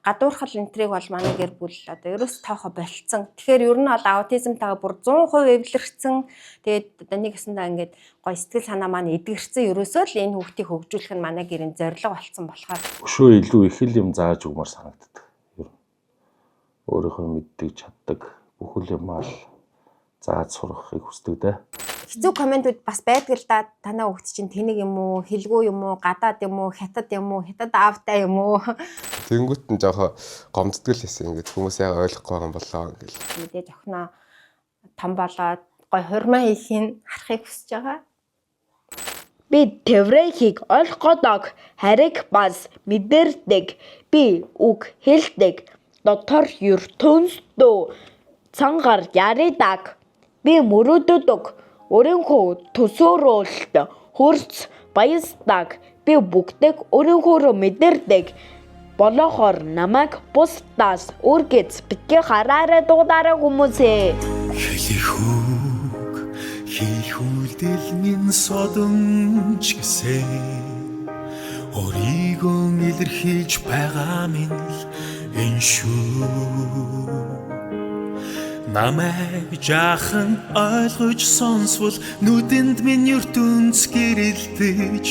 Гадуурхал энтрийг бол манай гэр бүл одоо ерөөс тоохо болцсон. Тэгэхээр ер нь бол аутизмтайгаа бүр 100% эвлэрсэн. Тэгээд одоо нэг гэсэндээ ингээд гой сэтгэл санаа маань эдгэрсэн. Ерөөсөө л энэ хүүхдийг хөгжүүлэх нь манай гэрийн зорилго болсон болохоор Өшөө илүү их л юм зааж өгмөр санагддаг. Ер нь өөрийнхөө мэддэг, чаддаг бүхэл юмаа л зааж сургахыг хүсдэг дээ. Хэцүү комментүүд бас байдаг л да. Танаа хүүхд чинь тэнэг юм уу, хэлгүй юм уу, гадаад юм уу, хятад юм уу, хятад аавтай юм уу? Тэнгүүт нь жоохоо гомддог л байсан. Ингээд хүмүүс яг ойлгохгүй байгаа юм болоо ингээл. Мэдээж охиноо том болоод гой хурмаа хийхийг харахыг хүсэж байгаа. Би тэврэхийг ойлгодог, хариг бас мэдэрдэг. Би үг хэлдэг. Дотор ертөнцийн цангаар яридаг. Би мөрөөддөг. Өөрийнхөө төсөөрөлд хөрц баясдаг. Би бүгдийг өөрийнхөөрөө мэдэрдэг. Болохоор намайг бусдаас үргэц битгий хараарай дуудаарай хүмүүсээ. Хэлэх үг хийх үйлдэл минь содон ч гэсэн өөрийгөө илэрхийлж байгаа минь л энэ шүү. Намайг жаахан ойлгож сонсвол нүдэнд минь ертөнц гэрэлтэж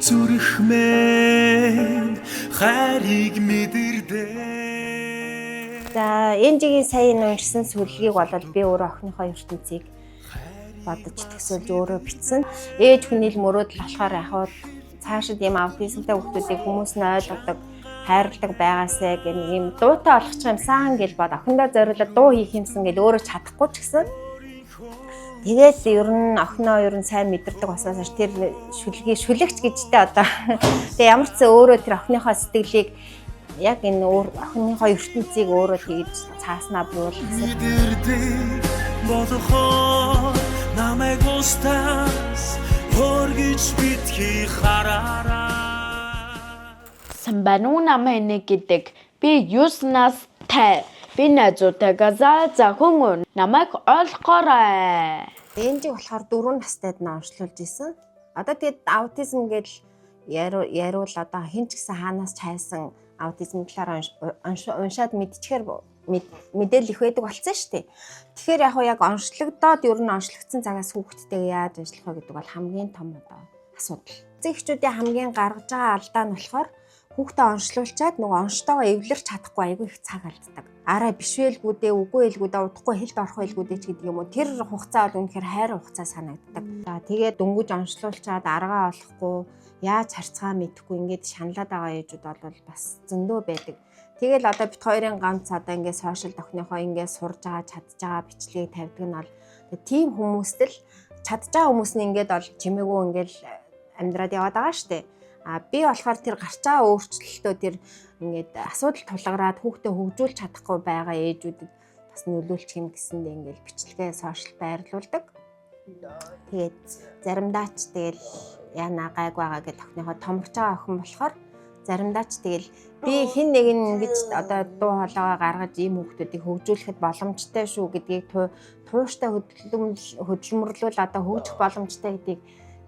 зүрх мэн хайрыг мэдэрдээ. За, энжигийн сая энэ уншсан сүлгийг бол би өөрөө охиныхоо ертөнцийг бодож төсөөлж өөрөө бичсэн. Ээж хүний л мөрөөдөл болохоор яг хаа цаашид ийм аутизмтай хүүхдүүдийг хүмүүс нь ойлгодог, хайрладаг байгаасай гэх нэг ийм дуутай олгочих юмсан гэж бод охиндоо зориулаад дуу хийх юмсан гэж өөрөө чадахгүй ч гэсэн. Тэгэл ер нь охиноо ер нь сайн мэдэрдэг болсноос хойш тэр шүлгийг шүлэгч гэжтэй одоо. Тэгээ ямар ч зэ өөрөө тэр охиныхоо сэтгэлийг яг энэ өөр охиныхоо ертөнцийг өөрөө тэгж цааснаа буулгасан. Мэдэрдэг болохоор намайг устаас хөргөж битгий хараарай. Сайн байна уу, намайг нэг гэдэг. Би 9 настай. Би найзуудтайгаа заа хүн намайг ойлгоорой. Энжиг болохоор 4 настайд нь онцлуулж исэн. Одоо тэгээд аутизм гэж яриул одоо хэн ч гэсэн хаанаас ч хайсан аутизм талаар уншаад мэдчихээр мэдээлэл их байдаг болсон шүү дээ. Тэгэхээр яг хуу яг онцлогдоод ер нь онцлогдсон цагаас хүүхдтэйгээ яаж ажиллах вэ гэдэг бол хамгийн том одоо асуудал. Эцэг эхчүүдийн хамгийн гаргаж байгаа алдаа нь болохоор хүүхдээ онцлуулчаад нөгөө онцтойгоо эвлэрч чадахгүй айгүй их цаг алддаг. Арай биш байлгүүдээ, үгүй байлгүүдээ, удахгүй хэлд орох байлгүүдээ ч гэдэг юм уу. Тэр хугацаа бол үнэхээр хайр хугацаа санагддаг. За, тэгээд дөнгөж онцлуулчаад аргаа олохгүй, яаж харьцгаа мэдэхгүй ингээд шаналаад байгаа ээжүүд бол бас зөндөө байдаг. Тэгэл одоо бит хоёрын ганц одоо ингээд сошиал охиныхоо ингээд сурж байгаа, чадж байгаа бичлэгийг тавьдаг нь бол тийм хүмүүст л чадж байгаа хүмүүс нь ингээд бол чимээгүй ингээд амьдраад яваад байгаа штэ. А би болохоор тэр гарч байгаа өөрчлөлтөө тэр ингээд асуудал тулгараад хүүхдээ хөгжүүлж чадахгүй байгаа ээжүүдэд бас нөлөөлчих юм гэсэндээ ингээд бичлэгээ сошиал байрлуулдаг. Тэгээд заримдаа ч тэгэл яана гайг байгаа гэд охиныхоо томорч байгаа охин болохоор заримдаа ч тэгэл би хэн нэг нь ингэж одоо дуу хоолойгоо гаргаж ийм хүүхдүүдийг хөгжүүлэхэд боломжтой шүү гэдгийг тууштай хөдөлмөрлүүл одоо хөгжих боломжтой гэдгийг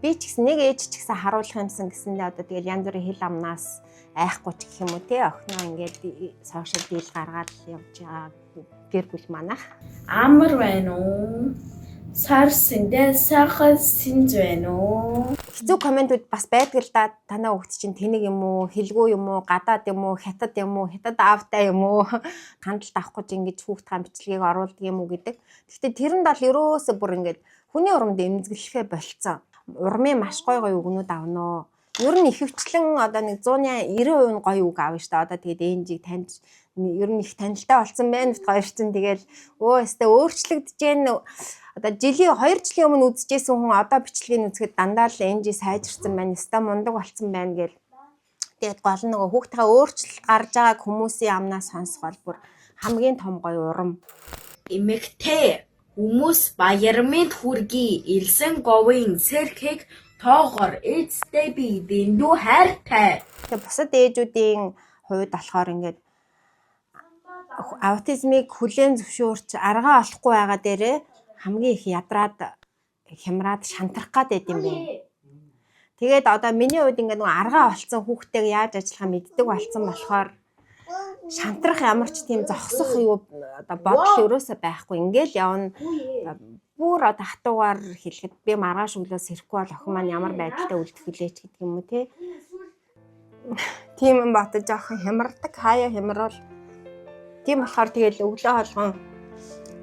би ч гэсэн нэг ээж ч гэсэн харуулах юмсан гэсэндээ одоо тэгэл янз бүрийн хил амнаас айхгүй ч гэх юм уу те охиноо ингээд сошиал дийл гаргаад явж байгаа гэр бүл манах. Амар байна уу? Сар сэндэн сайхан сэнз байна уу? Хэцүү комментүүд бас байдаг л да. Танаа хүүхд чинь тэнэг юм уу, хэлгүй юм уу, гадаад юм уу, хятад юм уу, хятад аавтай юм уу, хандлт авахгүй ч ингэж хүүхд хаан бичлэгийг оруулдаг юм уу гэдэг. Гэхдээ тэрэнд бол ерөөсөө бүр ингэж хүний урамд эмзэглэхээ болцсон. Урмын маш гой гой үгнүүд авнаа. Ер нь ихэвчлэн одоо нэг 190% нь гоё үг авна шүү дээ. Одоо тэгээд энжиг таньж ер нь их танилтай болсон байна бит хоёр чинь тэгэл өө өстө өөрчлөгдөж гэн одоо жилийн 2 жилийн өмнө үзчихсэн хүн одоо бичлэгийг үзэхэд дандаа л энжи сайжирсан байна, өстө мундаг болсон байна гэл. Тэгээд гол нь нөгөө хүүхдийнхээ өөрчлөлт гарч байгааг хүмүүсийн амнаас сонсох бол бүр хамгийн том гоё урам. Эмэгтэй хүмүүс баяр мэнд хүргэе. Элсэн говийн сэрхэг тоогоор ээжтэй би дэндүү хайртай. Тэгээ бусад ээжүүдийн хувьд болохоор ингээд аутизмыг хүлээн зөвшөөрч аргаа олохгүй байгаа дээрээ хамгийн их ядраад хямраад шантрах гад байд юм байна. Тэгээд одоо миний хувьд ингээд нөгөө аргаа олцсон хүүхдтэйг яаж ажиллахаа мэддэг болсон болохоор Шантрах ямар ч тийм зогсох юу одоо бодол ерөөсөө байхгүй. Ингээл явна. Бүр одоо хатуугаар хэлэхэд би маргааш өглөө сэрэхгүй бол охин маань ямар байдалтай үлдэх вүлээ ч гэдэг юм уу те. Тийм юм бодож жоохон хямардаг. Хаяа хямрал. Тийм болохоор тэгэл өглөө болгон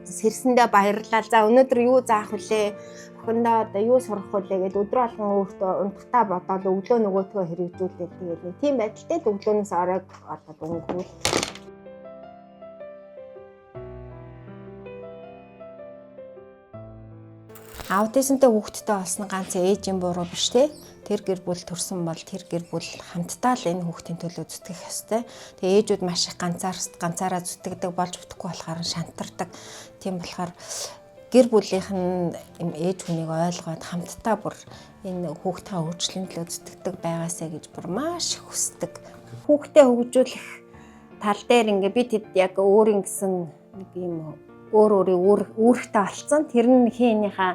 сэрсэндээ баярлал. За өнөөдөр юу заах вүлээ? Охиндоо одоо юу сурах вүлээ гэж өдрө болгон өөртөө унтахтаа бодоол өглөө нөгөөтгөө хэрэгжүүлээл тэгэл нэг тийм байдалтай л өглөөнөөс оройг олоод өнгөрүүл. Аутизмтай хүүхэдтэй болсон ганц ээжийн буруу биш те. Тэр гэр бүл төрсэн бол тэр гэр бүл хамтдаа л энэ хүүхдийн төлөө зүтгэх ёстой. Тэгээ ээжүүд маш их ганцаараа зүтгэдэг болж бүтэхгүй болохоор шантардаг. Тийм болохоор гэр бүлийнх нь юм ээж хүнийг ойлгоод хамтдаа бүр энэ хүүхдийн хөгжлийн төлөө зүтгэдэг байгаасай гэж бүр маш их хүсдэг. Хүүхдээ хөгжүүлэх тал дээр ингээ би тэд яг өөр ингэсэн нэг юм өөр өөрийн үүрэгтэй болцсон. Тэр нь хийнийхээ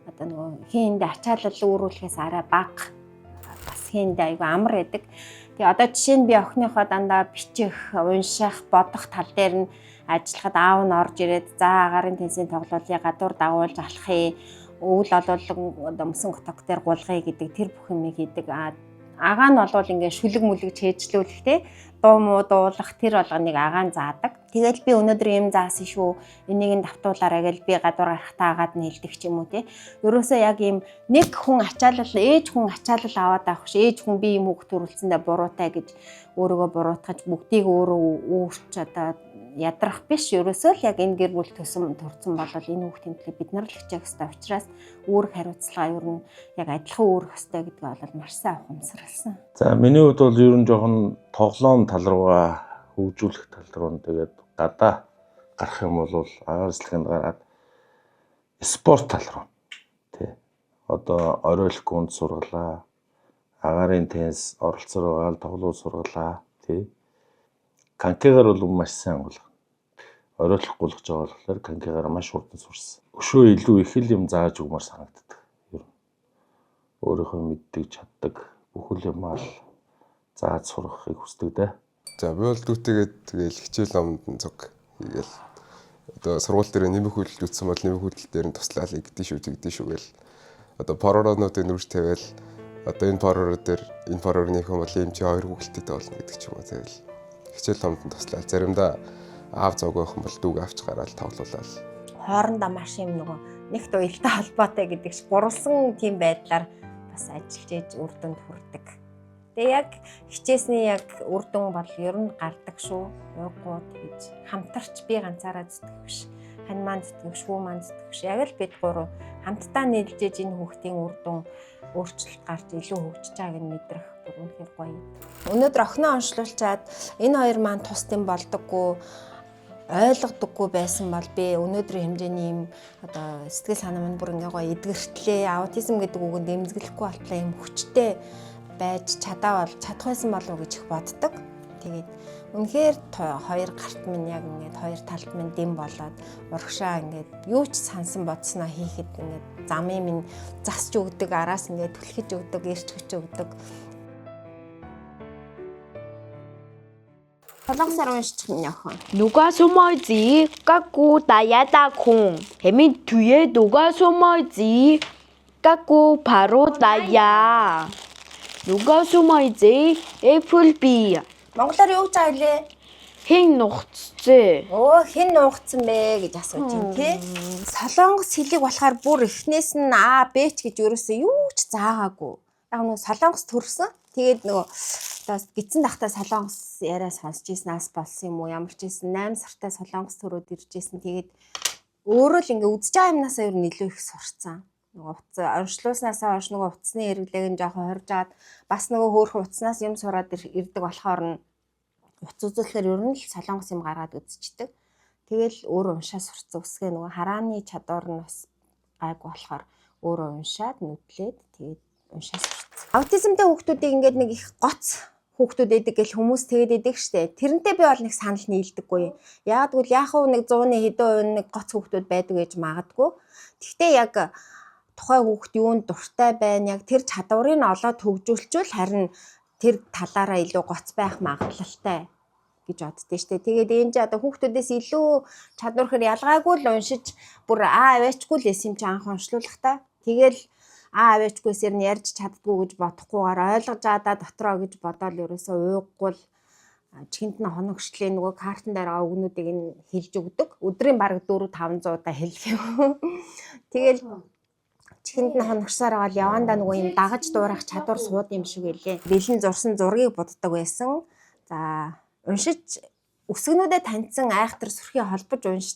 одоо нөгөө хийндээ ачаалал үүрүүлэхээс арай бага бас хийндээ айгүй амар байдаг. Тэгээ одоо жишээ нь би охиныхоо дандаа бичих, унших, бодох тал дээр нь ажиллахад аав нь орж ирээд за агарын тэнсийн тоглоулъя, гадуур дагуулж алхахыг, өвөл олуулан одоо мөсөн готог дээр гулгая гэдэг тэр бүх юмыг хийдэг. Агаа нь болвол ингээ шүлэг мүлэг чэйжлүүлэх те дуу муу дуулах тэр болгоныг агаа нь заадаг. Тэгэл би өнөөдөр юм заасан шүү. Энийг нь давтуулаарай гэж би гадуур гарахтаа агаад нь хэлдэг ч юм уу те. Ерөөсөө яг ийм нэг хүн ачаалал, ээж хүн ачаалал аваад авах ш. Ээж хүн би юм хүүхд төрүүлсэндээ буруутай гэж өөрийгөө буруутгаж бүгдийг өөрөө үүрч одоо ядрах биш. Ерөөсөө л яг энэ гэр бүл төсөн төрсэн бол энэ хүүхдийн төлөө бид нар л хичээх ёстой учраас үүрэг хариуцлага ер нь яг адилхан үүрэх ёстой гэдгээ бол маш сайн ухамсарласан. За миний хувьд бол ер нь жоохон тоглоом тал руугаа хөгжүүлэх тал руу тэгээд гадаа гарах юм бол агаар эслэгэнд гараад спорт тал руу тий. Одоо оройлох гүнд сургалаа. Агаарын теннис оролцоор байгаа л тоглоул сургалаа тий. Конькигаар бол маш сайн гулгана. Оройлох гулгаж байгаа болохоор конькигаар маш хурдан сурсан. Өшөө илүү их л юм зааж өгмөр санагддаг. Ер нь өөрийнхөө мэддэг, чаддаг бүхэл юмаа л зааж сурахыг хүсдэг дээ. За би бол дүүтэйгээ тэгэл хичээл номонд нь цуг хийгээл одоо сургууль дээр нэмэх үйлдэл үтсэн бол нэмэх үйлдэл дээр нь туслаал ингэдэж шүү тэгдэж шүү гээл одоо пороронуудыг нүрж тавиал одоо энэ пороро дээр энэ пороор нэмэх юм бол ийм чи хоёр хүүхэлтэйтэй болно гэдэг ч юм уу тэгэл хичээл номонд нь туслаал заримдаа аав зовг байх юм бол дүүг авч гараал тоглуулаад Хоорондоо маш юм нөгөө нэгт уялдаа холбоотой гэдэг шиг гурвалсан тийм байдлаар бас ажиллаж ээж үр дүнд хүрдэг. Тэгээ яг хичээсний яг үр дүн бол ер нь гардаг шүү. Ууггүй тэгж хамтарч би ганцаараа зүтгэх биш. Хань маань зүтгэх, шүү маань зүтгэх биш. Яг л бид гурав хамтдаа нийлж ээж энэ хүүхдийн үр дүн өөрчлөлт гарч илүү хөгжиж байгааг нь мэдрэх бүр үнэхээр гоё. Өнөөдөр охиноо онцлуулчаад энэ хоёр маань тус тийм болдоггүй ойлгодоггүй байсан бол би өнөөдрийн хэмжээний юм одоо сэтгэл санаа минь бүр ингээ гоё эдгэртлээ. Аутизм гэдэг үгэнд эмзэглэхгүй болтлоо юм хүчтэй байж чадаа бол чадах байсан болов уу гэж их боддог. Тэгээд үнэхээр хоёр гарт минь яг ингээд хоёр талд минь дэм болоод урагшаа ингээд юу ч сансан бодсноо хийхэд ингээд замын минь засч өгдөг, араас ингээд түлхэж өгдөг, ирч хүч өгдөг. Солонгосоор уншчих минь охин. 누가 숨어있지? 까꾸 나야다 콩. 개미 뒤에 누가 숨어있지? 까꾸 바로 나야. 누가 숨어있지? 애플비. Монголоор юу гэж байгаа вэ? 흰 녹지. Өө хэн нуугдсан бэ гэж асууж байна тий. Солонгос хэлийг болохоор бүр эхнээс нь А, Б ч гэж ерөөсөө юу ч заагаагүй. Яг нөгөө солонгос төрсөн. Тэгээд нөгөө одоо гидсэн тахта солонгос яриа сонсч ийснаас болсон юм уу? Ямар ч ийсэн 8 сартай солонгос төрөөд ирж ийсэн. Тэгээд өөрөө л ингээ үзэж байгаа юмнасаа ер нь илүү их сурцсан. Нөгөө утас онцлуулснаасаа хойш нөгөө утасны хэрэглээг нь жоохон хорж агаад бас нөгөө хөөрхөн утаснаас юм сураад ирдэг болохоор нь утас үзүүлэхээр ер нь л солонгос юм гаргаад үзчихдэг. Тэгэл өөрөө уншаа сурцсан үсгээ нөгөө харааны чадвар нь бас гайгүй болохоор өөрөө уншаад нүдлээд тэгээд уншаа сурцсан. Аутизмтай хүүхдүүдийг ингээд нэг их гоц хүүхдүүд эдэг гэл хүмүүс тэгээд эдэг штэ. Тэрнтэй би бол нэг санал нийлдэггүй. Яг тэгвэл яг уу нэг 100-ны хэдэн хувь нь нэг гоц хүүхдүүд байдаг гэж магадгүй. Тэгтээ яг тухайн хүүхд юунд дуртай байна яг тэр чадварыг нь олоод хөгжүүлчихвэл харин тэр талаараа илүү гоц байх магадлалтай. гэж боддөө штэ. Тэгээд энэ чи одоо хүүхдүүдээс илүү чадвар хэр ялгаагүй л уншиж бүр аа аваачгүй л эсэм чи анх уншлуулах та. Тэгэл аа аваачгүйсээр нь ярьж чаддгүй гэж бодохгүйгээр ойлгож аадаа дотроо гэж бодоол ерөөсөө ууггүй л чихэнд нь хоногшлын нөгөө картан дээр байгаа үгнүүдийг нь хэлж өгдөг. Өдрийн бараг 4 500 удаа хэлэх юм. Тэгэл чихэнд нь хоногшсоор байгаа л явандаа нөгөө юм дагаж дуурах чадвар сууд юм шиг байлээ. Бэлэн зурсан зургийг буддаг байсан. За уншиж үсгнүүдэд таньсан айхтар сүрхий холбож унш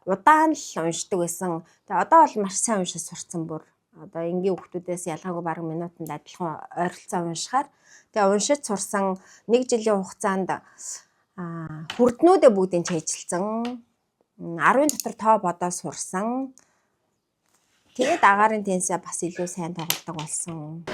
удаан л уншдаг байсан. Тэгээ одоо бол маш сайн уншиж сурцсан бүр. Одоо энгийн хүүхдүүдээс ялгаагүй бараг минутанд адилхан ойролцоо уншихаар. Тэгээ уншиж сурсан нэг жилийн хугацаанд хүрднүүдээ бүгдийг чэйжилсэн. 10 дотор тоо бодоо сурсан. Тэгээд агаарын теннисээ бас илүү сайн тоглодог болсон.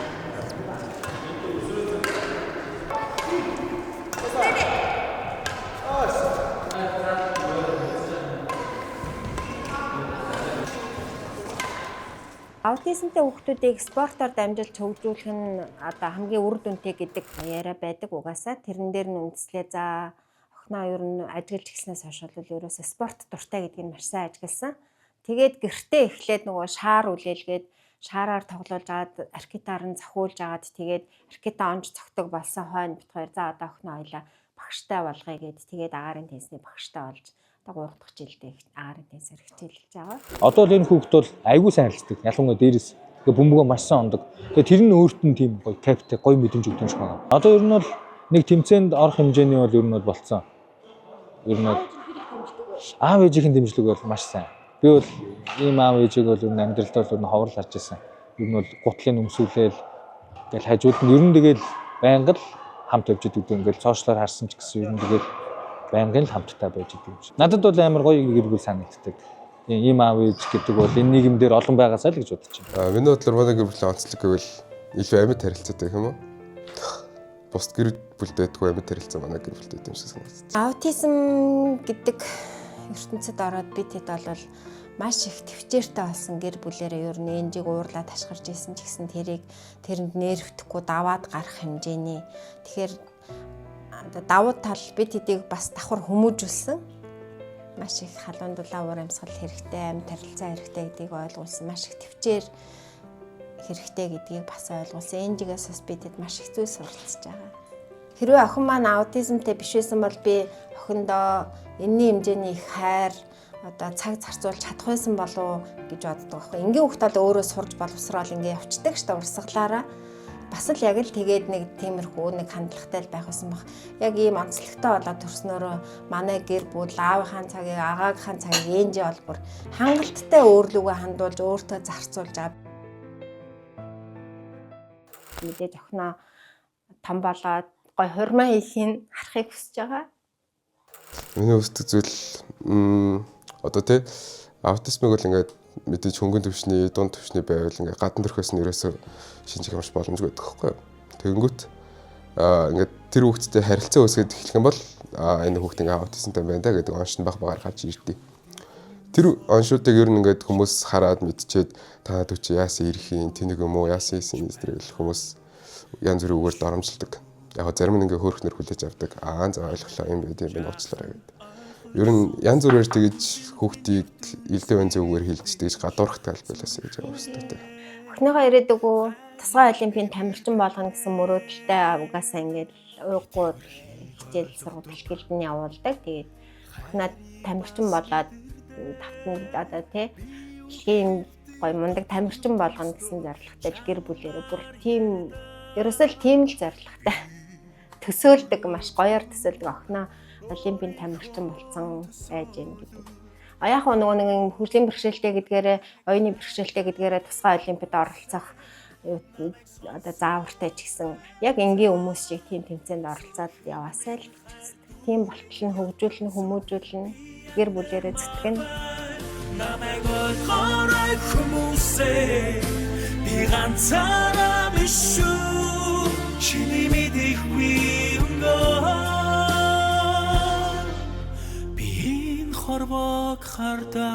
Аутизмтай хүүхдүүдийг спортоор дамжуулж хөгжүүлэх нь одоо хамгийн үр дүнтэй гэдэг яриа байдаг угаасаа. Тэрэн дээр нь үндэслээ за охиноо ер нь ажиглаж эхэлснээс хойш бол ерөөсөө спорт дуртай гэдгийг маш сайн ажигласан. Тэгээд гэртээ эхлээд нөгөө шаар үлээлгээд шаараар тоглуулж агаад ракетаар нь зохиулж агаад тэгээд ракета онж цогтөг болсон хойно бит хоёр за одоо охиноо хоёлаа багштай болгоё гэд тэгээд агаарын теннисний багштай болж одоо 3 дахь жилдээ агаарын теннисээр хичээлж байгаа. Одоо л энэ хүүхд бол айгүй сайн харилцдаг. Ялангуяа дээрээс тэгээ бөмбөгөө маш сайн ондог. Тэгээ тэр нь өөрт нь тийм гоё кайфтай, гоё мэдрэмж өгдөг юм шиг байна. Одоо ер нь бол нэг тэмцээнд орох хэмжээний бол ер нь бол болцсон. Ер нь бол аав ээжийн дэмжлэг бол маш сайн. Би бол ийм аав ээжийг бол ер нь амьдралдаа бол ер нь ховор л харж байсан. Ер нь бол гутлын өмсүүлээл тэгэл хажууд нь ер нь тэгэл байнга л хамт явж идэг. Ингээл сошиалар харсан ч гэсэн ер нь тэгэл байнгын л хамттай байж идэг юм шиг. Надад бол амар гоё гэр бүл санагддаг. Тийм ийм аав ээж гэдэг бол энэ нийгэмдэр олон байгаасаа л гэж бодож байна. Миний бодлоор манай гэр бүлийн онцлог гэвэл илүү амьд харилцаатай гэх юм уу? Бусд гэр бүлд байдгүй амьд харилцаа манай гэр бүлд байд юм шиг санагдсан. Аутизм гэдэг ертөнцид ороод би тэд бол маш их төвчээртэй болсон гэр бүлээрээ ер нь энжиг уурлаа ташгарч исэн ч гэсэн тэрийг тэрэнд нэрвтэхгүй даваад гарах хэмжээний. Тэгэхээр одоо давуу тал би тэдийг бас давхар хүмүүжүүлсэн. Маш их халуун дулаан уур амьсгал хэрэгтэй, амьд харилцаа хэрэгтэй гэдгийг ойлгуулсан. Маш их төвчээр хэрэгтэй гэдгийг бас ойлгуулсан. Энжигээс бас би тэд маш их зүйл суралцж байгаа. Хэрвээ охин маань аутизмтай биш байсан бол би охиндоо энэний хэмжээний их хайр одоо цаг зарцуулж чадах байсан болов уу гэж боддог байхгүй. Энгийн хүүхд бол өөрөө сурж боловсрол ингээ явцдаг штэ урсгалаараа. Бас л яг л тэгээд нэг тиймэрхүү нэг хандлагатай л байх байсан баг. Яг ийм онцлогтой болоод төрснөөрөө манай гэр бүл аавынхаа цагийг, агаагийнхаа цагийг ээжээ бол бүр хангалттай өөрлөгөө хандуулж өөртөө зарцуулж байгаа. Мэдээж охиноо том болоод гой хурмаа хийхийг харахыг хүсэж байгаа. Миний хүсдэг зүйл одоо тий аутизмыг бол ингээд мэдээж хөнгөн төвшний, дунд төвшний байвал ингээд гадна төрхөөс нь ерөөсөө шинжих юмш боломжгүй байдаг байхгүй юу. Тэгэнгүүт ингээд тэр хүүхдтэй харилцаа үүсгээд эхлэх юм бол энэ хүүхд ингээд аутизмтай байна да гэдэг онш нь баг багаар гарч ирдээ. Тэр оншуудыг ер нь ингээд хүмүүс хараад мэдчихэд та төч яасан ирэх юм, тэнэг юм уу, яасан хийсэн энэ гэл хүмүүс янз бүрийн үгээр доромжилдог. Яг зарим нь ингээ хөөрхнөр хүлээж авдаг. Аа за ойлголоо юм байд юм байна уучлаарай гэдэг. Ер нь янз бүрээр тэгэж хүүхдийг илүү янз үгээр хэлж тэгж гадуурхдаг албалаасаа гэж явуулдаг те. Охиныгоо ирээдүгөө тасгай олимпийн тамирчин болгоно гэсэн мөрөөдөлтэй угаасаа ингээд ууггүй хичээл сургууль бэлтгэлд нь явуулдаг. Тэгээд охиноо тамирчин болоод тавтан одоо тий дэлхийн гоё мундаг тамирчин болгоно гэсэн зорилготой гэр бүлээрээ бүр тийм ерөөсөө л тийм л зорилготой төсөөлдөг, маш гоёор төсөөлдөг охиноо олимпийн тамирчин болсон байж гин гэдэг. А яг нөгөө нэг хөгжлийн бэрхшээлтэй гэдгээрээ оюуны бэрхшээлтэй гэдгээрээ тусгай олимпиад оролцох одоо заавартай ч гэсэн яг энгийн хүмүүс шиг тийм тэмцээнд оролцоод яваасай л гэж үздэг. Тийм болтол нь хөгжүүлнэ, хүмүүжүүлнэ, гэр бүлээрээ зүтгэнэ. Намайг ойлгоорой хүмүүсээ би ганцаараа биш шүү чиний мэдэхгүй өнгөө би энэ хорвоог хардаа.